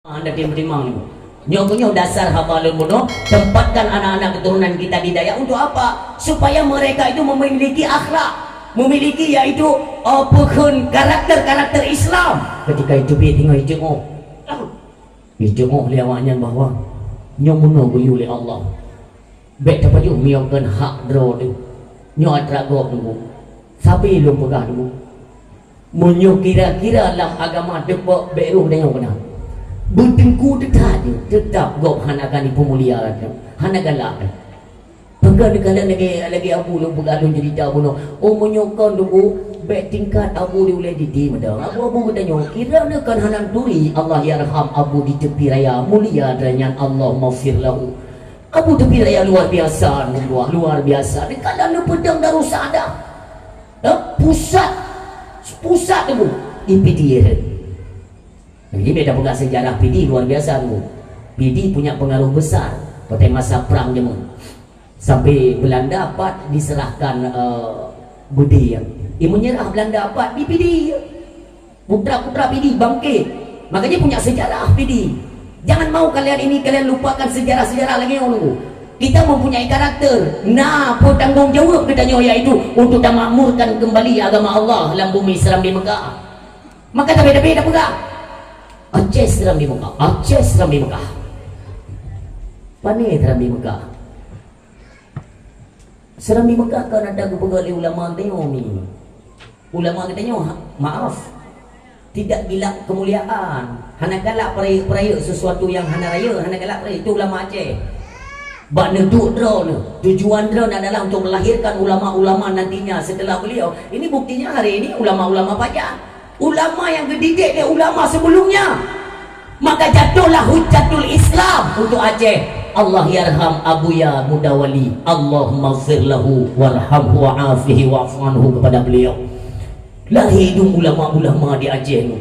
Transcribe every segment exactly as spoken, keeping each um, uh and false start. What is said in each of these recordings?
Anda terima-terima ni. Nyoe, nyoe dasar haba lôn bunoe, tempatkan anak-anak keturunan kita di dayah untuk apa? Supaya mereka itu memiliki akhlak, memiliki yaitu, uh, peukheun karakter-karakter Islam. Ketika itu pi tinggai jeuet. Jeuet lé awaknyan bahwa nyoe meunoe geuyue lé Allah. Bék tapajoh miyueb kon hak droe teuh. Nyoe atra gob teungku. Sabe lôn peugah teungku. Meunyoe kira-kira lam agama deupok bék roh tanyoe keunan. Beuteungku teutat jih, teutap gob hana akan jipeumulia lagée, hana galak lé. Peugah dikala lagée, lagée Abu lôn peugah lôn cerita bunoe. Oh, meunyoe kon teungku, bék tingkat Abu di ulée diti meuda. Abu-abu geutanyoe, kira na kon hana turi Allah yarham Abu di tepi raya, mulia droenyan, Allahummaghfir lahu. Abu tepi raya luar biasa, luar, luar biasa. Dikala neupeudong Darussaada. Eh, pusat, pusat teungku di Pidie. Jadi, beda peugah sejarah Pidie luar biasa teungku. Pidie punya pengaruh besar pada masa perang jameun. Sampai Belanda pat diserahkan, eh, Budi ya. I menyerah Belanda pat di Pidie. Putra-putra Pidie bangkit. Makanya punya sejarah Pidie. Jangan mau kalian ini, kalian lupakan sejarah-sejarah lagée nyoe. Kita mempunyai karakter. Nah, peue tanggong jaweueb geutanyoe, yaitu untuk tamakmurkan kembali agama Allah lam bumi Serambi Mekah. Maka tabe-tabe tapeugah, Aceh Serambi Mekah, Aceh Serambi Mekah. Pane Serambi Mekah? Serambi Mekah kan ada geupeugah lé ulama tanyoe ni. Ulama geutanyoe, ha, maaf, tidak gila kemuliaan. Hana galak peurayeuk-peurayeuk sesuatu yang hana rayeuk, hana galak peurayeuk. Itu ulama Aceh. Bak neuduek droe, tujuan droe adalah untuk melahirkan ulama-ulama nantinya setelah beliau. Ini buktinya hari ini ulama-ulama pajan. Ulama yang geudidik lé ulama sebelumnya. Maka jatuhlah hujjatul Islam untuk Aceh. Allah yarham Abuya Mudawali. Allahummaghfir lahu warhamhu wa'afihi wa'fu anhu kepada beliau. Lahé dum ulama-ulama di Aceh tu.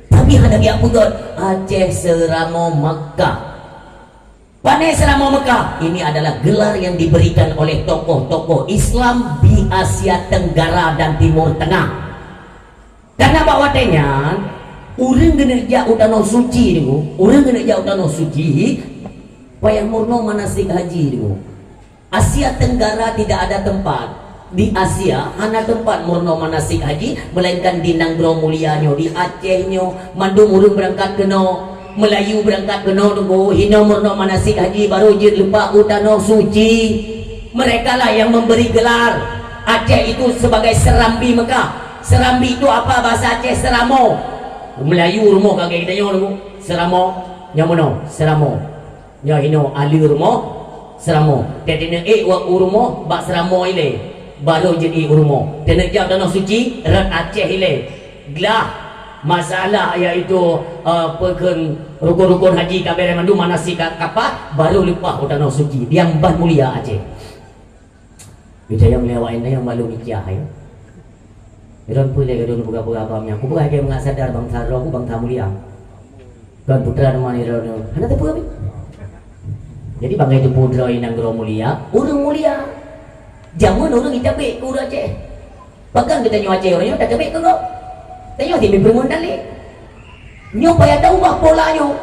Tapi hana geujak peugét Aceh Seuramoe Mekah. Pane Seuramoe Mekah? Ini adalah gelar yang diberikan oleh tokoh-tokoh Islam di Asia Tenggara dan Timur Tengah. Karena bak watée nyan, ureuëng geuneuk jak u Tanoh Suci tu, ureuëng geuneuk jak u Tanoh Suci, payah meurunoe manasik haji tu. Asia Tenggara tidak ada tempat. Di Asia, hana tempat meurunoe manasik haji, melainkan di nanggroe mulia nyoe, di Aceh nyoe, mandum ureuëng beurangkat keunoe, Meulayu beurangkat keunoe teungku, hinoe meurunoe manasik haji, barô jeuet leupah u Tanoh Suci. Mereka lah yang memberi gelar Aceh itu sebagai Serambi Mekah. Serambi itu apa bahasa Aceh? Seuramoe. Meulayu rumoh ka lagée geutanyoe teungku. Seuramoe, nyoe meunoe, Seuramoe. Nyoe hinoe aleue rumoh, Seuramoe. Teutineuek u rumoh bak Seuramoe ilée, barô jeuet u rumoh. Teuneuk jak Tanoh Suci, rot Aceh ilée. Glah masalah, yaitu, eh, peukheun rukon-rukon haji ka beres mandum, manasik ka, ka paih, barô leupah u Tanoh Suci. Diam ban mulia Aceh. Geucayang lé awak inong nyang malu micah, ya. Droe peue lé gadôh peugah-peugah bang nyan. Kupeugah lagée mangat sadar bansa droe ku bansa mulia. Kon putra teuma ni droe nyoe. Hana teupeu. Jadi bangai teupeu droe inong droe mulia, ureuëng mulia. Jameun ureuëng itabek keu ureuëng Aceh. Pakon geutanyoe Aceh ureuëng nyoe tatabek keu gob? Tanyoe timbé peureumeun dalek. Nyoe payah taubah pola nyoe.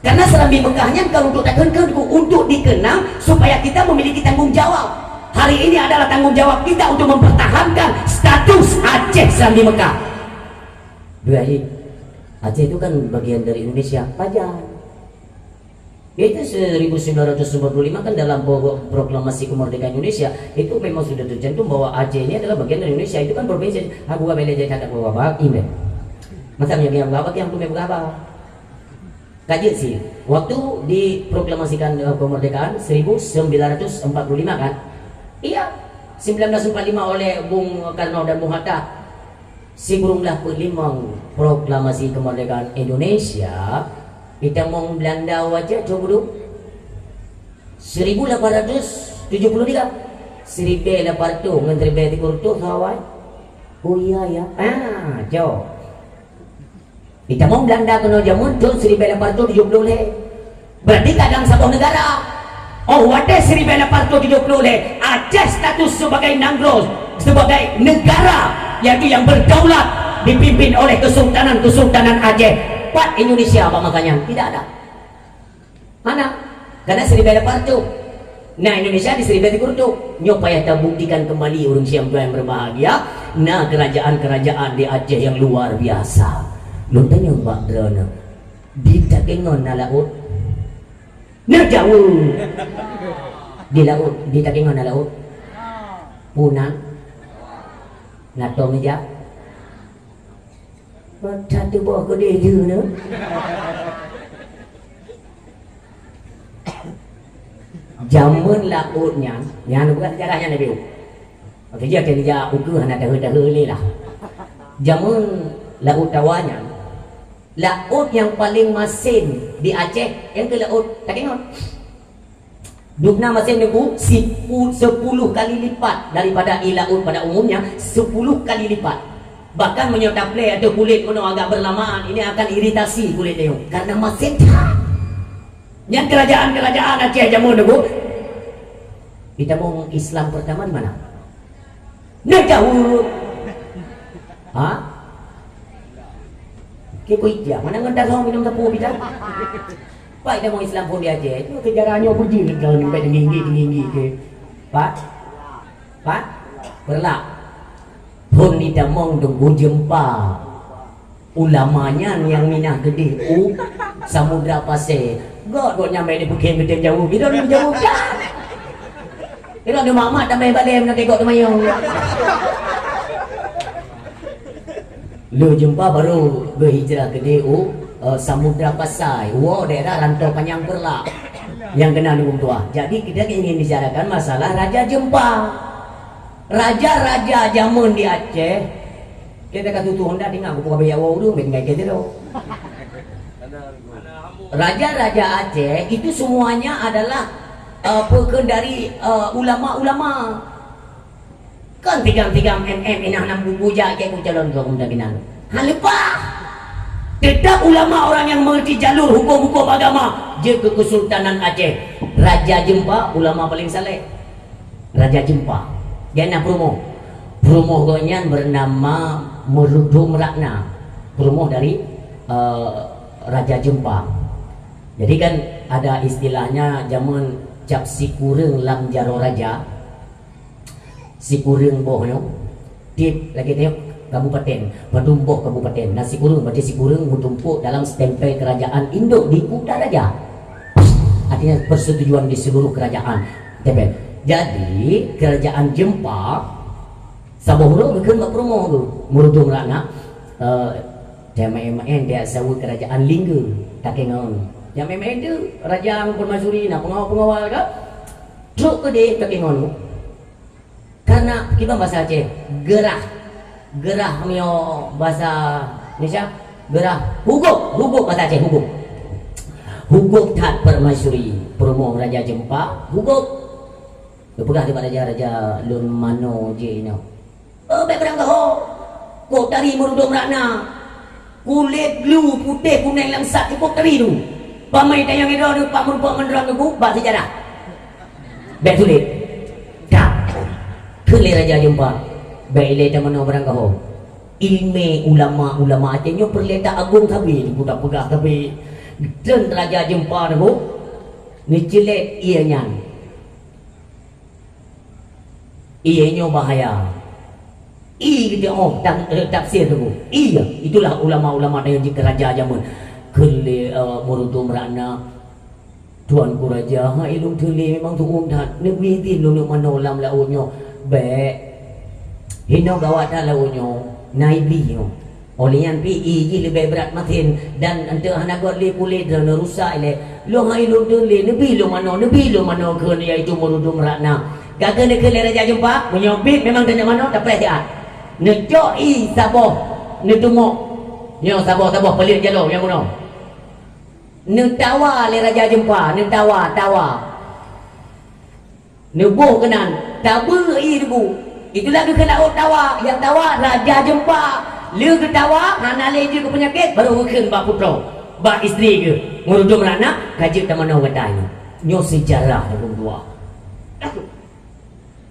Karena Serambi Mekah nyan kalau untuk takheun-kheun untuk dikenang supaya kita memiliki tanggung jawab. Hari ini adalah tanggung jawab kita untuk mempertahankan status Aceh Serambi Mekah. Dua hari. Aceh itu kan bagian dari Indonesia, pajan. Yaitu seribu sembilan ratus empat puluh lima kan dalam pro-, proklamasi kemerdekaan Indonesia itu memang sudah tercantum bahwa Aceh ini adalah bagian dari Indonesia. Itu kan provinsi. Aku bukan bela jadi tak bawa bak ini. Masa yang yang bawa yang tu memang apa? Kaji sih. Waktu diproklamasikan, eh, kemerdekaan seribu sembilan ratus empat puluh lima kan? Iya. Sembilan belas empat lima oleh Bung Karno dan Bung Hatta. Sikureueng blah peuet limong proklamasi kemerdekaan Indonesia, itamong Belanda wajah coba dulu. Seribu lapan ratus tujuh puluh tiga. Seribu lapan ratus ngon seribu tiga ratus awai. Oh iya ya. Ah, jo. Itamong Belanda keunoe jameun thon seribu lapan ratus tujuh puluh lhée. Berarti kadang saboh negara. Oh, watée seribu lapan ratus tujuh puluh lhée, Aceh status sebagai nanggroe, sebagai negara, yaitu yang berdaulat, dipimpin oleh Kesultanan, Kesultanan Aceh. Pat Indonesia bak masa nyan? Tidak ada. Mana? Karena Siribèe dapat reutôh. Nah, Indonesia di Siribèe sikureueng reutôh. Nyoe payah tabuktikan kembali ureueng Syiah tuan yang berbahagia. Nah, kerajaan-kerajaan di Aceh yang luar biasa. Lôn tanyong bak droeneuh, di Takengon na laôt? Neujaweueb. Di laôt, di Takengon na laôt? Peue na? Na tom ija? Mata teuboh keudéh jeue nyoe. Jameun laôt nyan, nyan bukan sejarah nyan, Nabi. Oke, jadi nija ukeue hana tahe-tahe lé lah. Jameun Laôt Tawa nyan, laôt nyang paleng masen di Aceh, nyang keuh laôt Takengon. Dubna masen nyoe sipu-, sepuluh kali lipat daripada ie laôt pada umumnya, sepuluh kali lipat. Bahkan meunyoe taplè ateueh kulét meunoe agak berlamaan, ini akan iritasi kulét nyoe karena masen that. Nyan kerajaan-kerajaan Aceh jameun dulu. Ditamong Islam pertama di mana? Neujaweueb. Ha? Keu peue ija? Mana ngon tasong minong teupeu pita? Pai tamong Islam phon di Aceh. Nyoe sejarah nyoe puji lé keu nibak tinggi-tinggi, tinggi-tinggi ke. Pat? Pat? Peureulak. Phon ditamong Teungku Jeumpa. Ulama nyan nyang minah keudéh u Samudra Pasè. Gok, gok nyamai di bukét geutem jaweueb. Bidon jaweueb kan? Bidon di Muhammad tamai balèe meunan gok teumanyong. Lheueh Jeumpa baru geuhijrah keudéh u, eh, Samudra Pasai, woe daerah Rantau Panyang Peureulak nyang keunan ureueng tuha. Jadi, kita ingin bicarakan masalah Raja Jeumpa. Raja-raja jameun di Aceh, kita ka tutoe honda tinggai geupeugah bak ureueng, bèk tinggai keu sidroe. Raja-raja Aceh itu semuanya adalah, eh, peukeuh dari, eh, ulama-ulama. Kon tigam-tigam M M inah nam buku jak cek ku calon keu muda kinan. Ha leupah. Tetap ulama orang yang mengerti jalur hukum-hukum agama jeuet keu Kesultanan Aceh. Raja Jeumpa ulama paling saleh. Raja Jeumpa. Dia na peurumoh. Peurumoh gobnyan bernama Meurudom Ratna. Peurumoh dari, eh, Raja Jeumpa. Jadi kan ada istilahnya jameun cap sikureueng lam jaroe raja. Sikureueng boh nyoe, tiep lagèe nyoe kabupaten, padum boh kabupaten. Na sikureueng, berarti sikureueng meutumpôk dalam stempel kerajaan induk di Kuta Raja. Artinya persetujuan di seluruh kerajaan. Stempel. Jadi, kerajaan Jeumpa, saboh uroe geukheun bak peurumoh tu, Meurudom Ratna, eh, "Jamaah-jamaah dia saweue kerajaan Lingga, Takengon." Jamaah-jamaah tu, raja ngon permaisuri, na pengawa-pengawa ka, trok keudéh Takengon. Karena kiban bahasa Aceh, geurah. Geurah meunyoe bahasa Indonesia, geurah. Hugop, hugop bahasa Aceh, hugop. Hugop that permaisuri, peurumoh Raja Jeumpa, hugop. Geupeugah lé bak raja, "Raja, lôn manoe jih nyoe." "Oh, bèk beurangkaho. Kok tari Meurudom Ratna. Kulét glu putéh kunéng langsat, kok tari tu. Pamai tanyong droe nyoe, pak meurumpok ngon droe nyoe bak seujarah." Bèk sulet. Ka. Kheun lé Raja Jeumpa, "Bèk ilèe tamanoe beurangkaho. Ileumèe ulama-ulama Aceh nyoe peureulèe ta agong sabe, dipeugah-peugah sabe." Kheun Raja Jeumpa nyoe, neuceulet ie nyan. Ie nyoe bahaya. Ie geuteu'oh tang-, eh, tafsir tu. Ie, itulah ulama-ulama dan jeuet keu raja jameun. Kheun lé, eh, Meurudom Ratna, "Tuanku Raja, hai lôn teulé memang tu'uem that. Neubri idhin lôn neuk manoe lam laôt nyoe." "Bèk. Hinoe gawat that laôt nyoe. Na iblih nyoe. Óh lheueh nyan pih ie jih leubeh brat masen dan eunteuk hana göt lé kulét droeneuh rusak ilèe. Lôn hai lôn teulé, neubri lôn manoe, neubri lôn manoe," kheun yaitu Meurudom Ratna. Ka kheun lé Raja Jeumpa, "Meunyoe bit memang taneuk manoe, tapreh siat." Neucok ie saboh, neuteumok. Nyoe saboh-saboh paleuet jaloe nyang bunoe. Neutawa lé Raja Jeumpa, neutawa, tawa. Neuboh keunan, tabeue ie debu. Itulah geukheun laôt tawa, nyang tawa Raja Jeumpa. Lheueh geutawa, hana lé jeuet keu peunyakét, barô geukheun bak putroe, bak istri geuh. Meurudom Ratna, "Ka jeuet tamanoe gata nyoe." Nyoe seujarah ureueng tuha.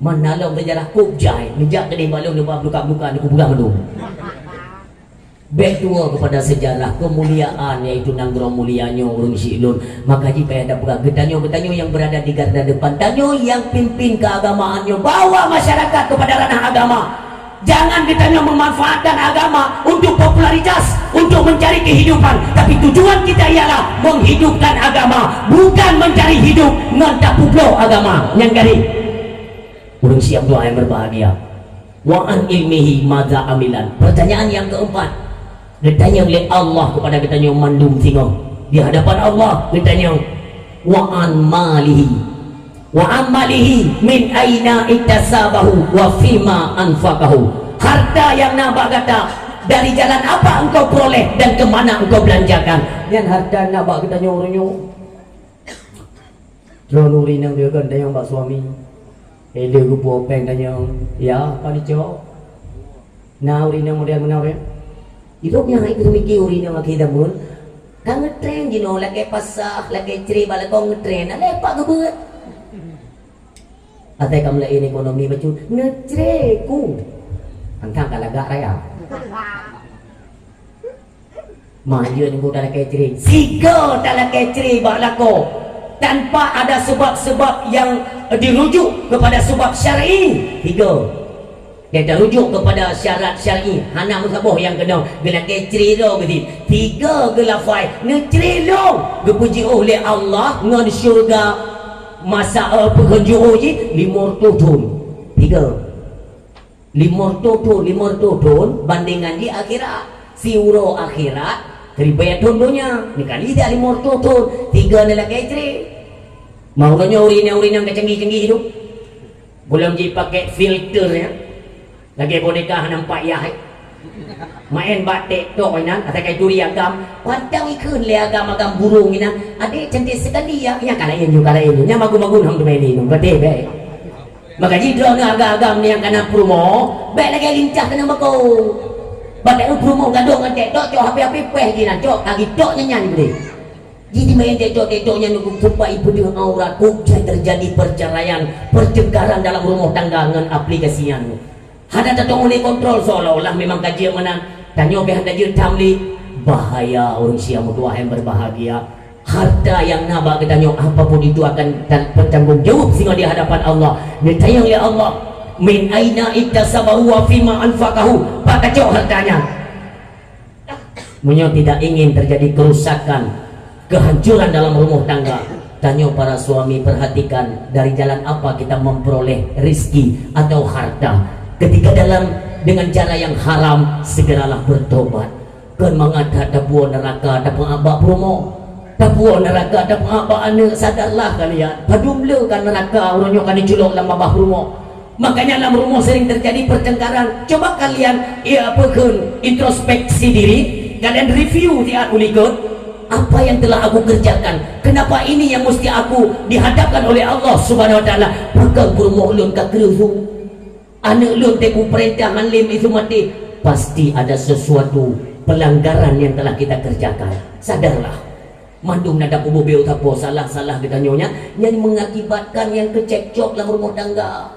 Meunan lom seujarah kôb jai, neujak keudéh bak lôn, neuba meuluka-meuluka, neukubuka mandum. Bèk tuwoe keupada seujarah keumuliaan, yaitu nanggroe mulia nyoe ureueng syiek lôn. Maka jih payah tapeugah, geutanyoe, geutanyoe nyang beurada di garda depan, tanyoe nyang pimpin keagamaan nyoe, bawa masyarakat keupada ranah agama. Jangan geutanyoe meumanfaatkan agama untuk popularitas, untuk mencari kehidupan, tapi tujuan kita ialah menghidupkan agama, bukan mencari hidup ngon tapeubloe agama. Nyang gadeh, ureueng syiek Abdul Haim berbahagia. Wa an ilmihi madza amilan. Pertanyaan yang keempat, geutanyong lé Allah keupada geutanyoe mandum singoh. Di hadapan Allah geutanyong, wa an malihi. Wa an malihi min aina iktasabahu wa fima anfaqahu. Harta yang na bak gata, dari jalan apa engkau peroleh dan ke mana engkau belanjakan? Nyan harta na bak geutanyoe uroe nyoe. Droeneuh ureueng inong deuh kon tanyong bak suami. Lheuh geupeu péng tanyong, "Ya, pane cok?" Na ureueng inong model meunan ureueng. Idop nyan hai keumiké ureueng inong akhé zaman. Ka ngeutren jinoe lakèe pasah, lakèe cre bak lakoe ngeutren, alah pat geubeuet. Asai ka meulaén ekonomi bacut, neucre ku. Antang ka lagak raya. Manjeuet nunggu talakèe cre. Sigoe talakèe cre bak lakoe tanpa ada sebab-sebab yang dirujuk kepada sebab syar'i. Tiga. Dan tarujuk kepada syarat syar'i, hana meusaboh nyang keunoe, geulakèe cre droe geusit. Tiga geulafai, neucre lôn, geupeujiôh lé Allah ngon syeuruga masa, eh, peukheun jiôh jih lima reutôh thon. Tiga. Lima reutôh thon, lima reutôh thon, bandingan jih akhirat. Siuroe akhirat, ribèe thon donya. Neukali dak lima reutôh thon, tiga neulakèe cre. Meunoe nyoe ureueng-ureueng nyang canggih-canggih tu. Gohlom jipakèk filter nyan. Lagèe boneka hana nampak yah, eh. Maén bak TikTok inan, asai ka ituri agam. Pantang ikheun lé agam-agam burông inan. Adék cantik sekali ya. Nyan ka laén ju, ka laén ju. Nyan magun-magun hang teumé lé nyoe. Beutôi, bèk. Maka jih droeneuh agam-agam nyang kana peurumoh, bèk lagèe lincah keuneuk bako. Bak ureueng peurumoh gadôh ngon TikTok, cok H P-H P péh jih na, cok, ka geutok nyan nyan deh. Jih dimaén TikTok-TikTok nyan untuk supaya ipeudeuh aurat, kok jai terjadi perceraian, pertengkaran dalam rumah tangga ngon aplikasi nyan. Hana tatong lé kontrol, seolah-olah memang ka jeuet meunan. Tanyoe bèk hana jeuet tham lé. Bahaya ureueng sia meutuah yang berbahagia. Harta yang na bak geutanyoe, apapun itu akan tan-, bertanggung jawab singoh di hadapan Allah. Neutanyong lé Allah, "Min aina iktasabahu wa fima anfaqahu?" Pat kacok harta nyan. Meunyoe tidak ingin terjadi kerusakan, kehancuran dalam rumah tangga, tanyoe para suami perhatikan dari jalan apa kita memperoleh rizki atau harta. Ketika dalam, dengan cara yang haram, segeralah bertobat. Kon mangat that tapuwoe neuraka tapeuabak peurumoh. Tapuwoe neuraka tapeuabak aneuk, sadarlah kalian. Padum le ka neuraka uroe nyoe ka neuculok lam babah peurumoh. Makanya lam rumoh sering terjadi pertengkaran. Coba kalian, ya, apa kheun, introspeksi diri, kalian review siat ulikot. Apa yang telah aku kerjakan? Kenapa ini yang mesti aku dihadapkan oleh Allah Subhanahu Wa Taala? Pakon peurumoh lôn ka kreueh su? Aneuk lôn teuk kupeurintah han lé miseue maté, pasti ada sesuatu pelanggaran yang telah kita kerjakan. Sadarlah, mandum na tapubuet sapo salah-salah geutanyoe nyan, nyan mengakibatkan nyang keucekcok lam rumoh tangga.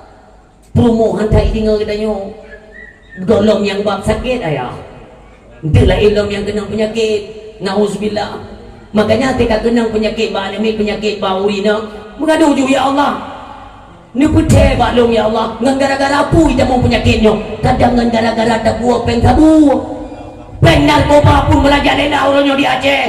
Peurumoh han that deungoe geutanyoe. Gohlom nyang bab sakét ayah. Enteuk laén lom nyang keunong peunyakét. Nauzubillah. Makanya até ka keunong peunyakét bak aneuk miet, peunyakét bak ureueng inong, meugadoh ju, "Ya Allah, neupeuthèe bak lôn, ya Allah, ngon gara-gara peue tamong peunyakét nyoe?" Kadang ngon gara-gara tapuwoe péng sabu. Péng narkoba pun meurajalela uroe nyoe di Aceh.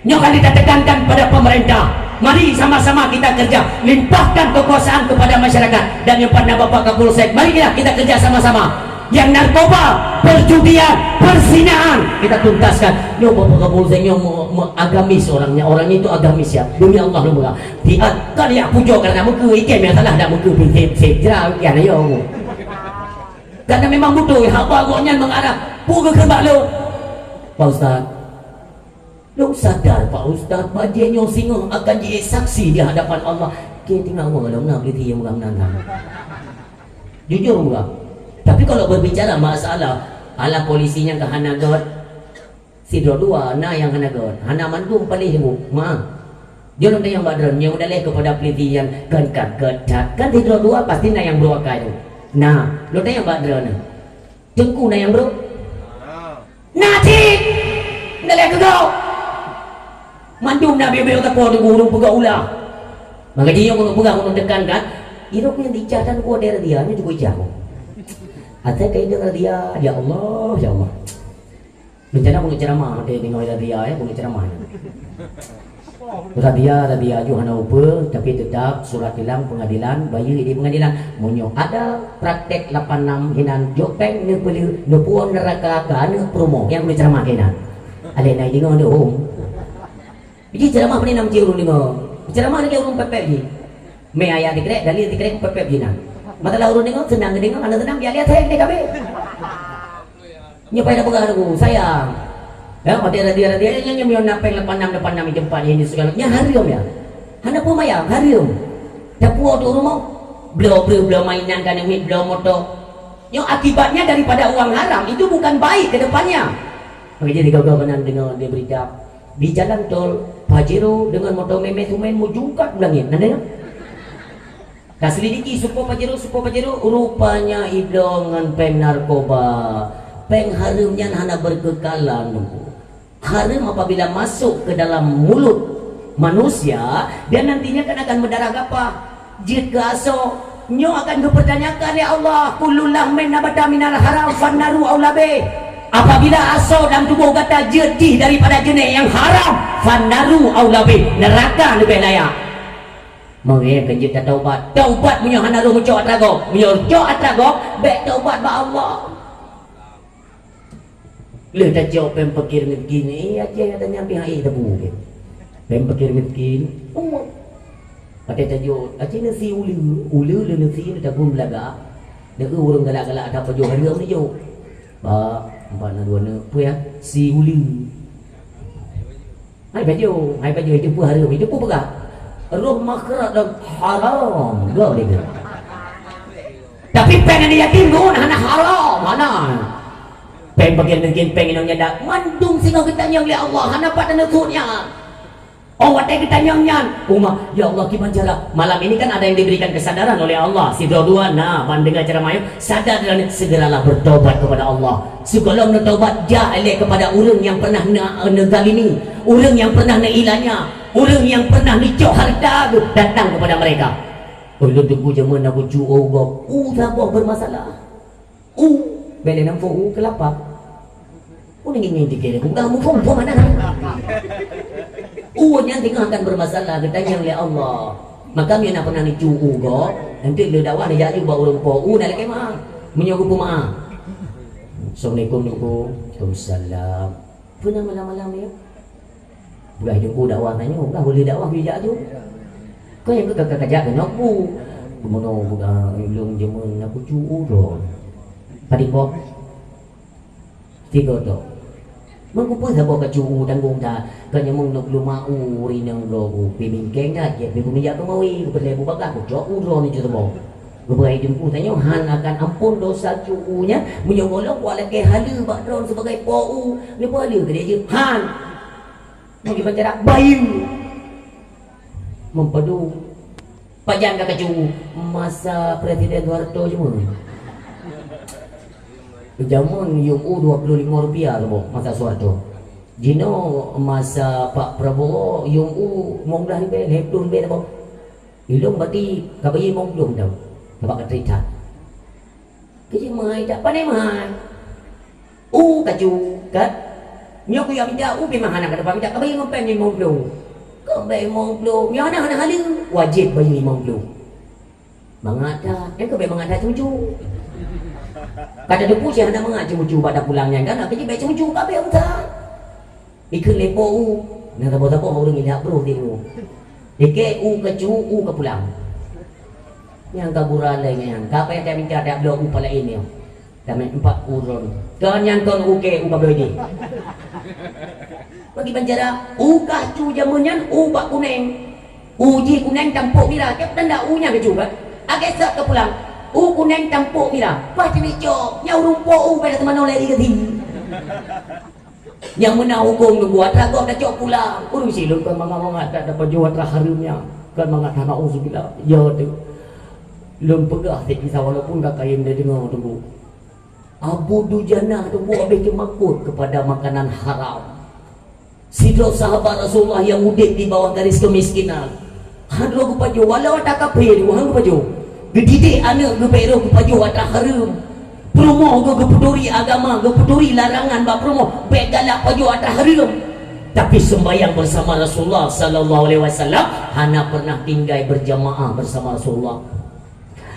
Nyoe kali tatekankan pada pemerintah. Mari sama-sama kita kerja, limpahkan kekuasaan kepada masyarakat. Dan nyang pada Bapak Kapolsek, marilah kita kerja sama-sama. Yang narkoba, perjudian, perzinaan, kita tuntaskan. Nyoe Bapak Kapolsek nyoe me-, me-, agamis orangnya, orangnya itu agamis ya. Demi Allah lôn peugah. Tiat kan ya pujo karena muka, ikan yang salah dah muka, sip, sip, sip, jerah, ikan ayo. Karena memang betul, haba gobnyan mengarah. Pu geukheun bak lôn. Pak Ustaz, lôn sadar, Pak Ustaz, bajèe nyoe singoh akan jisaksi di hadapan Allah. Keu teungoh lôn na geutiyong lam nan. Jujur, Bang. Tapi kalau berbicara masalah, ala polisi nyang ka hana göt, sidroe dua na nyang hana göt. Hana mandum paléh bu. Ma. Jeuet lôn tanyong bak droeneuh, nyang udaleh kepada polisi nyan kan ka göt that. Kan sidroe dua pasti na nyang brok akai tu. Na, lôn tanyong bak droeneuh. Teungku na nyang brok? Na cit! Nalai keu gob! Mandum na biôh-biôh teuko teungku ureuëng peugah ulah. Maka jih nyoe keuneuk peugah keuneuk teukan kan, irok nyang dicah dan kuat dari dia nyoe cukup ijah. Asai ka idong dia, ya Allah, ya Allah. Rencana keuneuk ceramah, ada deungoe dari dia ya, keuneuk ceramah. Radia, radia aju hana upeue, tapi teutap surat tilang peungadilan, bayeue di peungadilan. Meunyoe ada praktek lapan nam hinan jok péng neupeuleueh, neupuon neuraka keu aneuk peurumoh nyang keuneuk ceramah keunan. Alek na ideungoe deh hom. Ji ceramah peue nam cit ureuëng deungoe. Ceramah lagée ureuëng pepek jih. Mé ayat dikrek, dalil dikrek pepek jih nan. Masalah ureuëng deungoe seunang deungoe, hana seunang biar lihat saya kita kabeh. Nyoe payah peugah lagu, sayang. Ya, watée radia-radia nyan, nyan, nyan, na péng lapan nam, lapan nam di tempat ini segala. Nyan haram ya. Hana peue maya, haram. Tapi waktu rumah, bloe, bloe, bloe mainan kan, mit, bloe motor. Nyoe akibatnya daripada uang haram itu bukan baik ke depannya. Maka jadi gagal keunan deungoe di berita. Di jalan tol, Pajero dengan motor memes-umen meujungkat u langét. Nan deungoe? Taselidiki, supo Pajero, supo Pajero, rupanya ibloe ngon péng narkoba. Péng hareuem nyan hana beukeukalan, Teungku. Hareuem apabila masuk ke dalam mulut manusia, dia nantinya kan akan berdarah gapah. Jeuet keu asoe, nyoe akan geupeurtanyakan lé Allah, "Kullu lahmin nabata minal haram fannaru aula bih." Apabila asoe dalam tuboh gata jeuet jih daripada jeuneh nyang haram, fannaru aula bih, neuraka leubeh layak. Meuhe keu jeuet tataubat. Taubat meunyoe hana roh meucok atra gob. Meunyoe cok atra gob, bék taubat bak Allah. Lheueh tacok péng pakir miskin, eh, Aceh katanya pihak eh tebu ke. Péng pakir miskin, umat. Pakai tajok, Aceh nasi ulu, ulu le nasi le tabung belaga. Dek ureueng galak-galak ada pajoh hareuem ni jok. Ba, empat na dua ne, pue ya, si ulu. Hai baju, hai baju itu pun haram, itu pun peugah. Roh makrat dan haram, gau dia. Tapi péng yang yakin gun hana haram, hana. Péng bagian mungkin péng inong nyanda, mandum singoh geutanyong lé Allah, hana pat teuneuk sut nyan. Oh, watée geutanyong nyan, umat, ya Allah, kiban cara? Malam ini kan ada yang diberikan kesadaran oleh Allah. Sidroe dua na ban dengar ceramah nyoe, sadar dan segeralah bertobat kepada Allah. Sigohlom neutobat, jak ilée kepada ureueng nyang pernah ne-, neuzalimi, ureueng nyang pernah neuilanya, ureueng nyang pernah neucok hareuta geuh datang kepada mereka. Ulôn teungku jameun na kucu u gob, u saboh bermasalah. U, bèk lé nam phôn u keulapa. U ngieng-ngieng tikée, bukan muphom-phom mana. U nyan teungoh akan bermasalah, geutanyong lé Allah. Maka meunyoe na pernah neucu u gob, nanti lé dakwah neujak ju bak ureueng po u na lakée meu'ah. Meunyoe geupeumaah. Assalamualaikum, Teungku. Waalaikumsalam. Peue na malam-malam ni? Peugah Teungku dakwah tanyoe, peugah boleh dakwah bijak ju. Kau nyang ka, ka, ka jak keunoe bu. Bunoe peugah ulôn jameun na kucu u droe. Padum boh? Tiga tok. Meukeupeu saboh kacu u tanggong that, ka nyamong neuk luma u rinang droe u. Pi bingkeng that, jeuet pi beumijak keumawe, keupeulée bubagaih, kucok u droe nyoe saboh. Geupeugah Teungku tanyoe hana akan ampôn dosa cu u nyan, meunyoe gohlom kuat lakée haleue bak droe sibagai po u, neupeuhaleue keudeh jeuet. Han! Bagi bancara bayeue. Meupadum. Pajan ka kacu masa Presiden Soeharto jameun. Jameun yum u dua puluh lima rupiah saboh masa Soeharto. Jinoe masa Pak Prabowo yum u limong blah ribèe, lhèe ploh ribèe saboh. Ilôn bati ka bayeue limong ploh tau. Sabab ka trita. Keu jih meuhai that, pane meuhai. U kacu, kan? Nyoe kujak mita u, pi meuhana ka dapat mita, ka bayeue ngon péng limong ploh. Ka bèk limong ploh, nyoe hana, hana haleue, wajéb bayeue limong ploh. Mangat that, nyan ka bèk mangat that ceumeucu. Ka tateupeue cit hana mangat ceumeucu bak tapulang nyan, kan? Keu jih bèk ceumeucu, ka bèk usah. Ikheun lé po u, na saboh-saboh ureueng ilak broh di u. Ikée u kacu, u ka pulang. Nyang ka gura lé nyan, ka payah tamita dak bloe u palaén nyoe. Tamé empat uron. Kon nyang kon u kée u ka bloe di. Bagi bancara, u kacu jameun nyan u bak kuneng. U jih kuneng tampok mira, kép tanda u nyan kacu kan. Agak sat ka pulang. U kuneng tampok mira. Pas teunicok, nyang ureueng po u pada teumanoe lé di geuti. Nyang meunang hukôm nunggu atra gob tacok pulang. Ureueng silôn kon mangat-mangat that dapat jeuet atra hareuem nyan. Kon mangat hana, auzubillah. Ya, tu. Lôn peugah sikisah walaupun ka kayém lé deungoe teungku. Abu Dujanah tuboh habéh teumakot kepada makanan haram. Sidroe sahabat Rasulullah nyang udeb di bawah garis kemiskinan. Han droe geupajoh, walau ata kafé, han geupajoh. Geudidik aneuk geuh bèk rôh geupajoh ata hareuem. Peurumoh geuh geupeuturi agama, geupeuturi larangan bak peurumoh, bèk galak pajoh ata hareuem. Tapi sembahyang bersama Rasulullah sallallahu alaihi wasallam, hana pernah tinggai berjamaah bersama Rasulullah.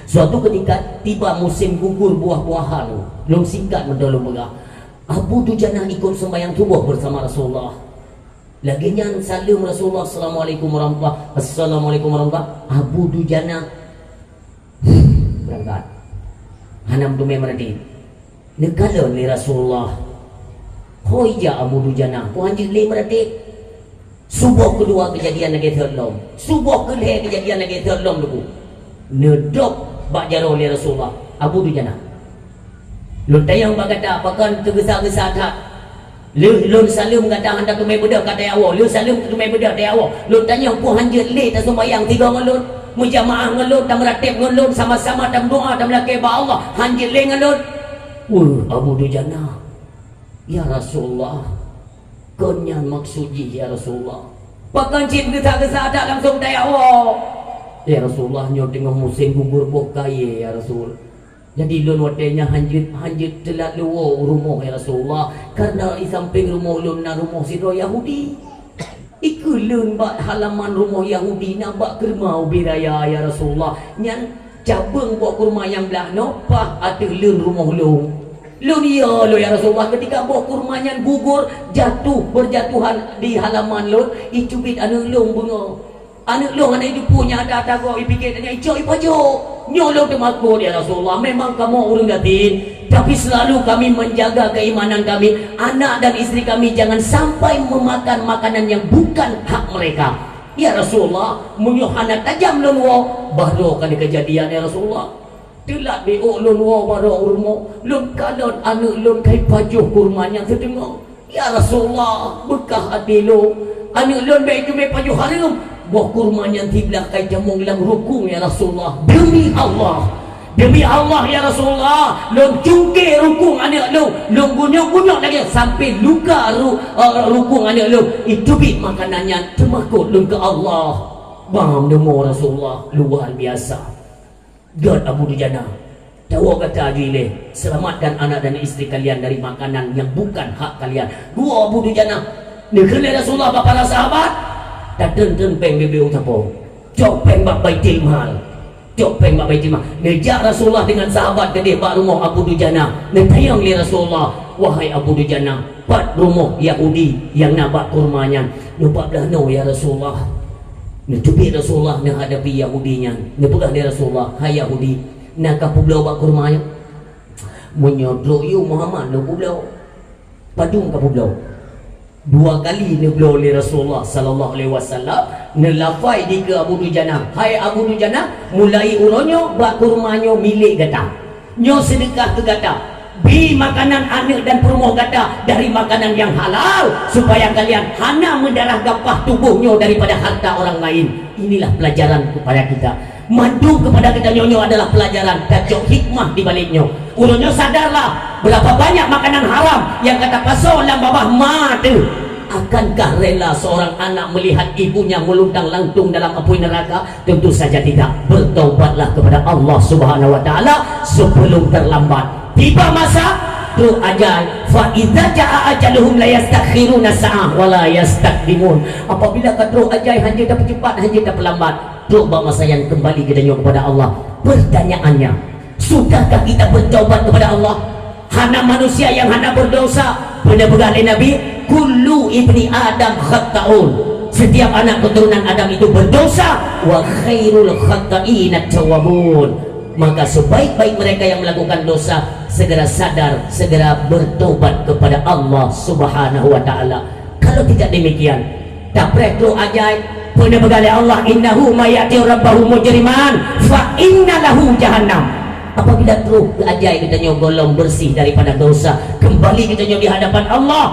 Suatu ketika tiba musim gugur buah-buahan. Lôn singkat meudoe lôn peugah. Abu Dujanah ikut sembahyang suboh bersama Rasulullah. Lagèe nyan saleuem Rasulullah, "Assalamualaikum warahmatullah." "Assalamualaikum warahmatullah." Abu Dujanah beurangkat. Hana meuteumé meuratéb. Neukalon lé Rasulullah. Ho ijak Abu Dujanah, peue han jeuet lé meuratéb. Suboh keudua keujadian lagèe thot lom. Suboh keulhèe keujadian lagèe thot lom, Teungku. Neudrop bak jaroe lé Rasulullah, Abu Dujanah. Lôn tanyong bak gata, pakon teugeusa-geusa that? Lheueh lôn saleuem gata han tateumé beudôh ka tayawoe. Lheueh saleuem tateumé beudôh tayawoe. Lôn tanyong, peue han jeuet lé taseumayang sigoe ngon lôn, meujamaah ngon lôn, tameurateb ngon lôn, sama-sama tameudoa, tameulakèe bak Allah, han jeuet lé ngon lôn? Weueh, Abu Dujanah. Ya Rasulullah, kon nyan maksud jih, ya Rasulullah. Pakon cit geusa-geusa that langsung tayawoe? Ya Rasulullah, nyoe teungoh musém gugur boh kayèe, ya Rasul. Jadi lôn watèe nyan han jeuet, han jeuet teulat lôn woe u rumoh, ya Rasulullah. Karena di sampéng rumoh lôn na rumoh sidroe Yahudi. Ikeu lôn bak halaman rumoh Yahudi na bak keureubeuen ubé raya, ya Rasulullah. Nyan cabeueng boh kurma nyang blah nyoe paih ateueh leuen rumoh lôn. Lôn yo lôn, ya Rasulullah, ketika boh kurma nyan gugur, jatuh, berjatuhan di halaman lôn, icubiet aneuk lôn beungoh. Aneuk lôn hana jiteupeue nyan ata-ata gob, ipike nyan icok ipajoh. Nyoe lôn teumakot, ya Rasulullah, memang kamoe ureueng gasien, tapi selalu kami menjaga keimanan kami, anak dan istri kami jangan sampai memakan makanan yang bukan hak mereka. Ya Rasulullah, meunyoe hana tajam lôn woe, baroe ka lheueh keujadian, ya Rasulullah. Teulat di ôk lôn woe baroe u rumoh, lôn kalon aneuk lôn ka ipajoh kurma nyan siteungoh. Ya Rasulullah, beukah até lôn. Aneuk lôn bèk jumé pajoh hareuem. Boh kurma nyan siblah ka itamong lam rukung, ya Rasulullah. Demi Allah, demi Allah, ya Rasulullah, lôn cungké rukung aneuk lôn, lôn gunyok-gunyok lagèe sampai luka ru-, eh, rukung aneuk lôn. Icubiet makanan nyan, teumakot lôn keu Allah. Bang, neumo Rasulullah, luar biasa. Gèt Abu Dujanah, tawoe gata aju ilèe, selamatkan anak dan istri kalian dari makanan yang bukan hak kalian. Geuwoe Abu Dujanah, neukheun lé Rasulullah bak para sahabat, tatreun-treun pèng beu-beu sapo. Cok pèng bak Baitul Mal. Cok pèng bak Baitul Mal. Neujak Rasulullah dengan sahabat keudéh bak rumoh Abu Dujanah. Neutanyong lé Rasulullah, "Wahai Abu Dujanah, pat rumoh Yahudi nyang na bak kurma nyan?" "Nyoe pat blah noe, ya Rasulullah." Neucubiet Rasulullah neuhadapi Yahudi nyan. Neupeugah lé Rasulullah, "Hai Yahudi, na kapeubloe bak kurma nyoe?" "Meunyoe trok yôh Muhammad, neupeubloe." "Padum kapeubloe?" Dua kali neubloe lé Rasulullah sallallahu alaihi wasallam, neulafai dikeue Abu Dujanah, "Hai Abu Dujanah, mulai uroe nyoe bak kurma nyoe milék gata. Nyoe seudeukah keu gata. Bi makanan aneuk dan peurumoh gata dari makanan yang halal, supaya kalian hana meudarah gapah tuboh nyoe daripada harta orang lain." Inilah pelajaran kepada kita. Mandum kepada kita nyoe, nyoe adalah pelajaran, tacok hikmah di balik nyoe. Uroe nyoe sadarlah, berapa banyak makanan haram nyang ka tapasoe lam babah ma teuh. Akankah rela seorang anak melihat ibunya meluntang-lantung dalam api neraka? Tentu saja tidak. Bertaubatlah kepada Allah Subhanahu wa Taala sebelum terlambat. Tiba masa, trok ajai, fa idza jaa ajaluhum la yastakhiruna sa'ah wa la yastaqdimun. Apabila ka trok ajai, hanjeuet tapeucepat, hanjeuet tapeulambat. Trok bak masa nyan kembali geutanyoe kepada Allah. Pertanyaannya, sudahkah kita bertaubat kepada Allah? Hana manusia nyang hana berdosa. Beuna peugah lé Nabi, "Kullu ibni Adam khata'un." Setiap anak keturunan Adam itu berdosa. "Wa khairul khata'ina tawwabun." Maka sebaik-baik mereka yang melakukan dosa segera sadar, segera bertobat kepada Allah Subhanahu wa Taala. Kalau tidak demikian, tapreh trok ajai, beuna peugah lé Allah, "Innahu may ya'ti rabbahu mujriman, fa inna lahu jahannam." Apabila trok ajai geutanyoe gohlom bersih daripada dosa, kembali geutanyoe di hadapan Allah,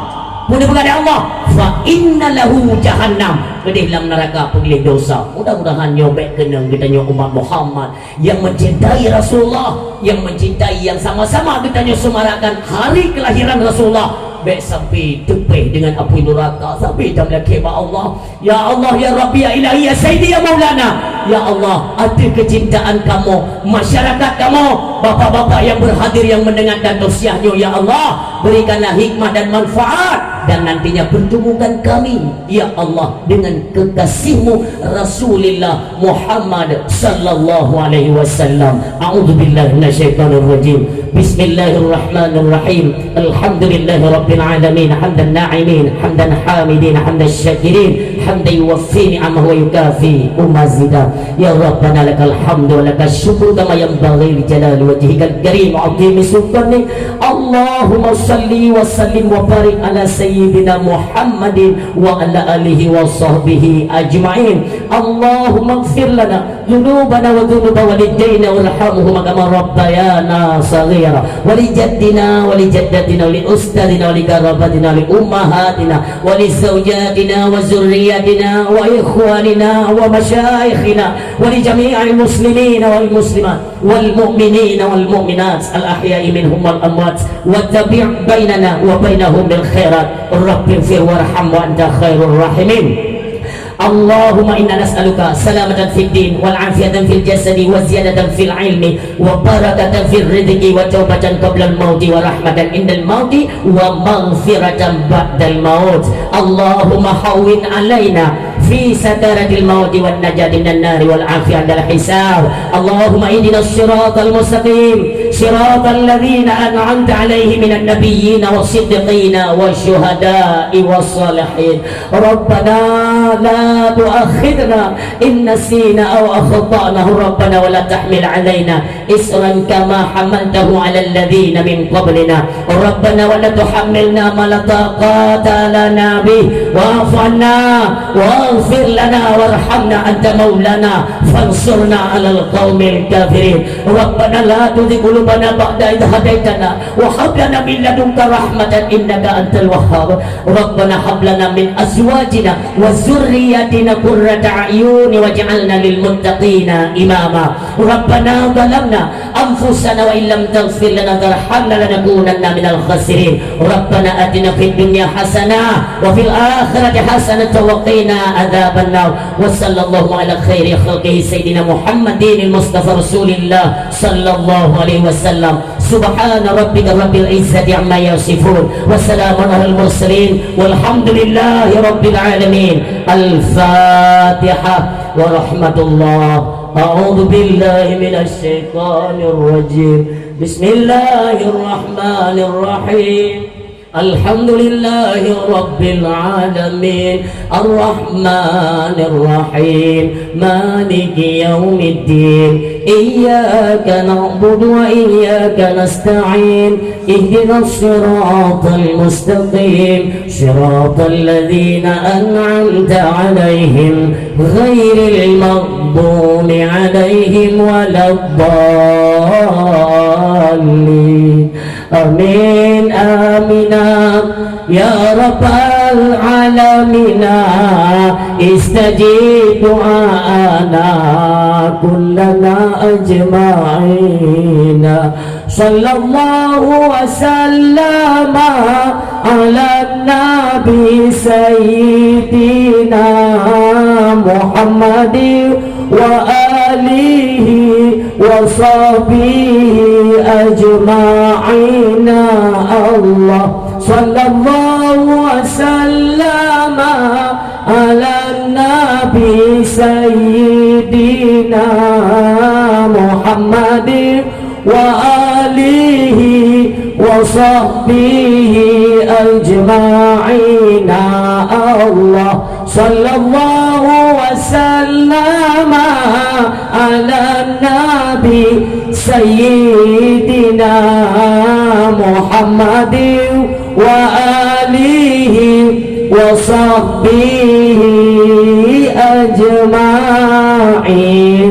Peue neupeugah lé Allah, "Fa inna lahu jahannam." Keudeh lam neuraka peugleh dosa. Mudah-mudahan nyoe bék keunong geutanyoe umat Muhammad nyang mencintai Rasulullah, nyang mencintai, nyang sama-sama geutanyoe seumarakkan hari kelahiran Rasulullah. Bék sampai teupéh deungon apui neuraka, sampai tameulakée bak Allah. Ya Allah, ya Rabbi, ya Ilahi, ya Sayyidi, ya Maulana. Ya Allah, ateueh keucintaan kamoe, masyarakat kamoe, bapak-bapak nyang berhadir, nyang mendengarkan tausiah nyoe, ya Allah, berikanlah hikmah dan manfaat, dan nantinya pertemukan kami, ya Allah, dengan kekasih-Mu Rasulullah Muhammad sallallahu alaihi wasallam. A'udzubillahi minasyaitonirrajim. Bismillahirrahmanirrahim. Alhamdulillahirabbil alamin, hamdan na'imin, hamdan hamidin, hamdan syakirin, hamdan yuwaffi ni'amahu wa yukafi mazida. Ya Rabbana lakal hamdu wa lakal syukru kama yanbaghi li jalali wajhikal karim wa 'azimi sultanik. Allahumma shalli wa sallim wa barik ala sayyidina Muhammadin wa ala alihi wa sahbihi ajma'in. Allahumma ighfir lana ذنوبنا وذنوب والدينا وارحمهما كما ربيانا صغيرا، ولجدنا ولجدتنا ولأستاذنا ولقرابتنا ولأمهاتنا ولزوجاتنا وذرياتنا وإخواننا ومشايخنا ولجميع المسلمين والمسلمات والمؤمنين والمؤمنات الأحياء منهم والأموات، وتابع بيننا وبينهم بالخيرات. رب اغفر وارحم وأنت خير الراحمين. اللهم إنا نسألك سلامة في الدين والعافية في الجسد وزيادة في العلم وبركة في الرزق وتوبة قبل الموت ورحمة عند الموت ومغفرة بعد الموت. اللهم هون علينا في سكرات الموت والنجاة من النار والعافية عند الحساب. اللهم اهدنا الصراط المستقيم، صراط الذين أنعمت عليهم من النبيين والصديقين والشهداء والصالحين. ربنا لا تؤاخذنا إن نسينا أو أخطأنا، ربنا ولا تحمل علينا إصرا كما حملته على الذين من قبلنا، ربنا ولا تحملنا ما لا طاقة لنا به، واعف عنا واغفر لنا وارحمنا أنت مولانا فانصرنا على القوم الكافرين. ربنا لا تزغ قلوبنا بعد إذ هديتنا وهب لنا من لدنك رحمة إنك أنت الوهاب. ربنا هب لنا من أزواجنا وذرياتنا قرة أعين واجعلنا للمتقين إماما. ربنا ظلمنا أنفسنا وإن لم تغفر لنا وترحمنا لنكونن من الخاسرين. ربنا آتنا في الدنيا حسنة وفي الآخرة حسنة وقنا عذاب النار. وصلى الله على خير خلقه سيدنا محمد المصطفى رسول الله صلى الله عليه وسلم. سبحان ربك رب العزة عما يصفون، وسلام على المرسلين، والحمد لله رب العالمين. الفاتحة ورحمة الله. أعوذ بالله من الشيطان الرجيم. بسم الله الرحمن الرحيم. الحمد لله رب العالمين. الرحمن الرحيم. مالك يوم الدين. إياك نعبد وإياك نستعين. اهدنا الصراط المستقيم. صراط الذين أنعمت عليهم غير المغضوب عليهم ولا الضالين. آمين، آمين. يا رب العالمين، استجب دعاءنا كلنا أجمعين. صلى الله وسلم على النبي سيدنا محمد وآله وصحبه أجمعين. الله صلى الله وسلم على النبي سيدنا محمد وآله وصحبه أجمعين. الله صلى الله وسلم على النبي سيدنا محمد وآله وصحبه أجمعين.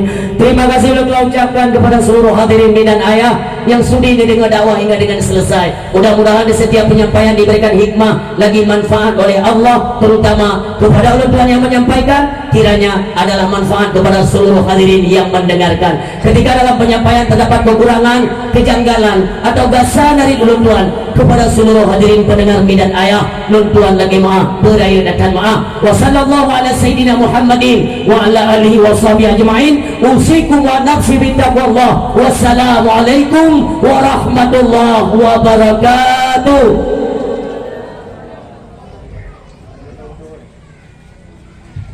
Terima kasih ulôn ucapkan kepada seluruh hadirin mak dan ayah yang sudi mendengar dakwah hingga dengan selesai. Mudah-mudahan di setiap penyampaian diberikan hikmah lagi manfaat oleh Allah, terutama kepada ulôn tuan yang menyampaikan, kiranya adalah manfaat kepada seluruh hadirin yang mendengarkan. Ketika dalam penyampaian terdapat kekurangan, kejanggalan, atau gasa dari ulôn tuan, kepada seluruh hadirin pendengar mak dan ayah, ulôn tuan lagi maaf, beurayeuk dan maaf. Wa sallallahu ala sayyidina Muhammadin wa ala alihi wa sahbihi ajma'in. Usikum wa nafsi bitaqwallah. Wassalamualaikum warahmatullahi wabarakatuh.